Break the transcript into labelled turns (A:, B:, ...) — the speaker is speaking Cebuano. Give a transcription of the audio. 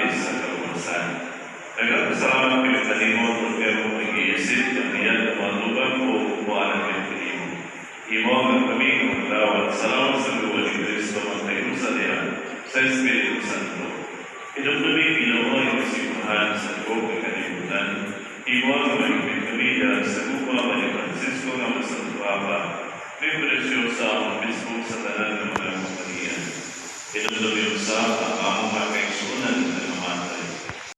A: kalis sa kaluwasan. Nagpasalamat kami kanimo tungod kay imo giisip ang iyang moatubang ug moalagad kanimo. Imo nga kami nga magdawat sa lawas ug dugo ni Kristo magkayusa diha sa Espiritu Santo. Hinumdumi, Ginoo, ang simbahan sa tibuok kalibutan. Imo nga mahigpit kami diha sa gugma ni Francisco nga Santo Papa, ni Presyosa ang Obispo sa tanan ng mga kaparian. Hinumdumi usab ang